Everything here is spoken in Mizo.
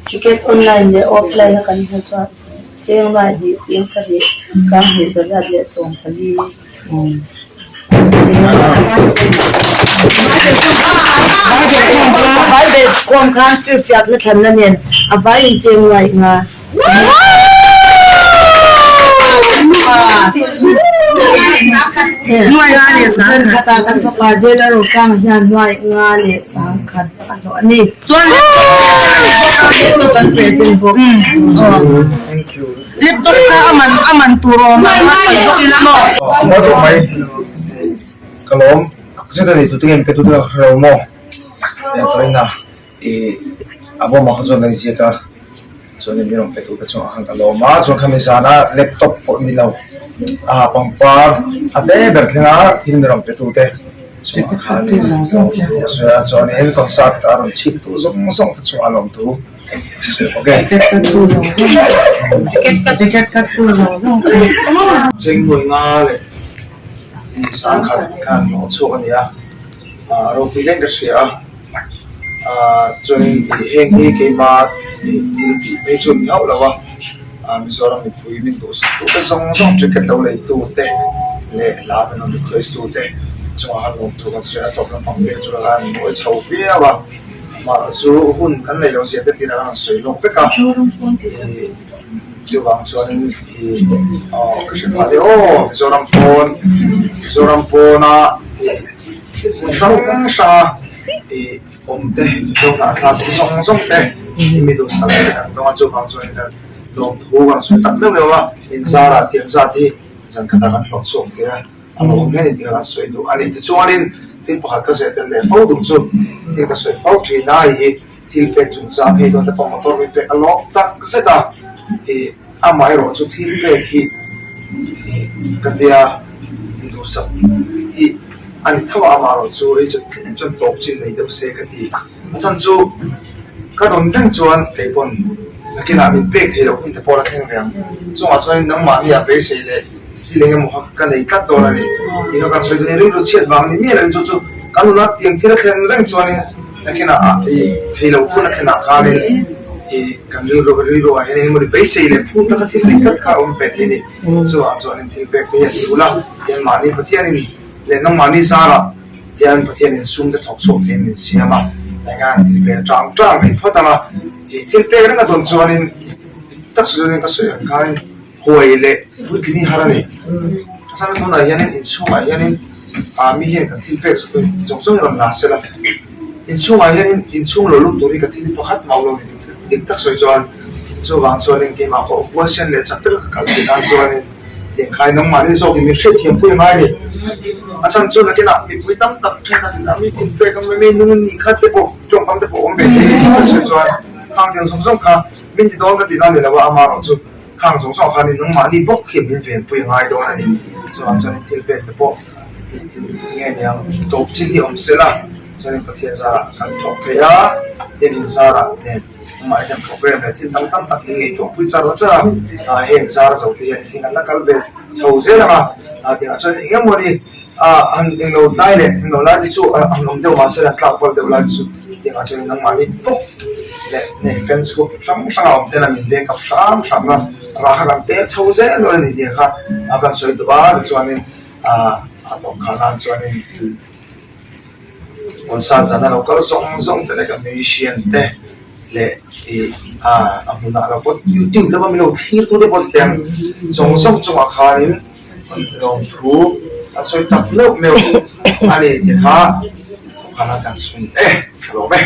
Ticket online leh offline a kan hmuh chuan cheng nuai hnih sing sarih sanghnih zariat leh 14. Vai khawm khan firfiakna thlanna nen a vaiin cheng nuai nga. Zan khatah kan fapa Jailer Rosanga hian nuai nga leh 10,000 a hlawh a ni. Chuan laptop kan present bawk. Laptop kha a man a man tur awm ang a sawi bawk ila maw? Maw deuh mai ka lawm tak zet a ni tute nge min pe tute ka hre lo maw tawina Ih a bawmah kha chuan kan inziak a, chuanin min rawn pe tur te chungah khan ka lawm a, chuan khami zana laptop pawh ni lo ah pangpar a te ber thleng a thil min rawn pe tu te chungah khanin a sawi a, chuanin concert a rawn chhip tu zawng zawng te chungah a lawm thu a sawi bawk e. Chengnuai nga leh 10,000 khan hlawh chhuak a ni a, ah ropui hle ka hria a. Ahh chuanin ih heng hi keima ih thil tih phei chu a ni hauh lo a, ah Mizoram mipui min duhsak tu te zawng zawng ticket lo lei tu te leh hla min rawn request tu te chungah khan lawmthu kan sawi a, tawp lampang vel chu ka han mawi chho viau a, mahse chu hun kan neih loh zia te tirah kan rawn sawi lawk vek a, ih chuvang chuanin ih aw ka hre phah leh aw Mizoram pawn Mizoram pawna ih hmun hrang hranga. Ih awm te zawng ah thla tu zawng zawng te i mi duhsak te kan dawng a chuvang chuan in lawmthu kan sawi tak deuh deuh a inzar ah tiang zat hi zan khat ah kan hlawh chhuak thei a a lawm hle a ni tih kha kan sawi duh a ni tichuanin thil pakhat ka zeh tel leh fo duh chu thil ka sawi fo thin a hei hi thil pek chungchang hei dawn te pawh motor min pek a lawm tak zet a ih amaherawh chu thil pek hi ih ka tia duhsak hi. A ni tho a, amaherawh chu hei chu tlem chuan tawp chin nei deuh se ka ti. A chhan chu ka dawn reng chuan kei pawn nakinah min pek theih loh hun te pawh la thleng ve ang. Chungah chuanin nangmahni ah beisei leh thil eng emaw kha ka nei tlat dawn a ni tih kha kan sawi dawn a ni. Rilru chhiat vang ni miah loin chu chu kan nuna tiang thil a thlen reng chuanin nakinah ah i theih loh hun a thlen ah khanin i kan rilru rilru ah hian eng emaw ni beisei leh phut taka thil nei tlat kha a awm ve thei a ni. Chuvang chuanin thil pek te hi a ti ul a, tiang mahni Pathianin Leh nangmahni zarah hian Pathianin sum te thawk chhuak theiin min siam a, eng a han ti ve tang tang mai phawt ang a, ih thil pek reng a dawn chuanin tak sawi ka sawi ang khanin huai leh puitling hi har a ni. A chhan chu tunah hianin inchhungah hianin ah mi hian kan thil pek zawng zawng hi rawn la sela, inchhungah hianin inchhung lo lut tur hi ka thil pakhat mah lo ni dik tak sawi chuan chuvang chuanin keimah pawh huaisen leh chak taka ka kal theih nan chuanin. Tiangkhai nangmahni zawkin min hriatthiam pui angai a ni. A chhan chu nakinah mipui tam tak thenkhat in a mi thil pek a mi nung in nih kha te pawh tawngkam te pawh awm ve thei a ni tih ka sawi chuan khang tiang zawng zawng kha min ti dawn ka tih na ni lo a, amaherawh chu khang zawng zawng khanin nangmahni bawk hian min ven pui angai dawn a ni. Chuvang chuanin thil pek te pawh nge niang tawp chin hi awm sela chuanin Pathian zarah kan thawk thei a, tin in zarah nen. Amah hian program leh thil dang tam tak min ngaihtuah pui char char a, ah heng zar zo te hian thil an la kal ve chho zel ang a, ah tiangah chuan eng emaw ni ah han englo lai leh englo lai te chu an awm deuh mahse an tlak kual deuh lai te chu tiangah chuan nangmahni bawk leh heng fans group hrang hrang a awm ten a min back up hram hram a, rah kha kan tel chho zel dawn a ni tih kha a kan sawi duh a tichuanin ah a tawp khar nan chuanin. Concert zana lo kal zawng zawng te leh ka musician te leh ih ah a hmunah lo pawh youtube lama min lo thlir tu te pawh ti ang zawng zawng chungah khanin lawmthu an sawi tak meuh meuh a ni tih kha thawkhan a kan sawi e ka lawm e.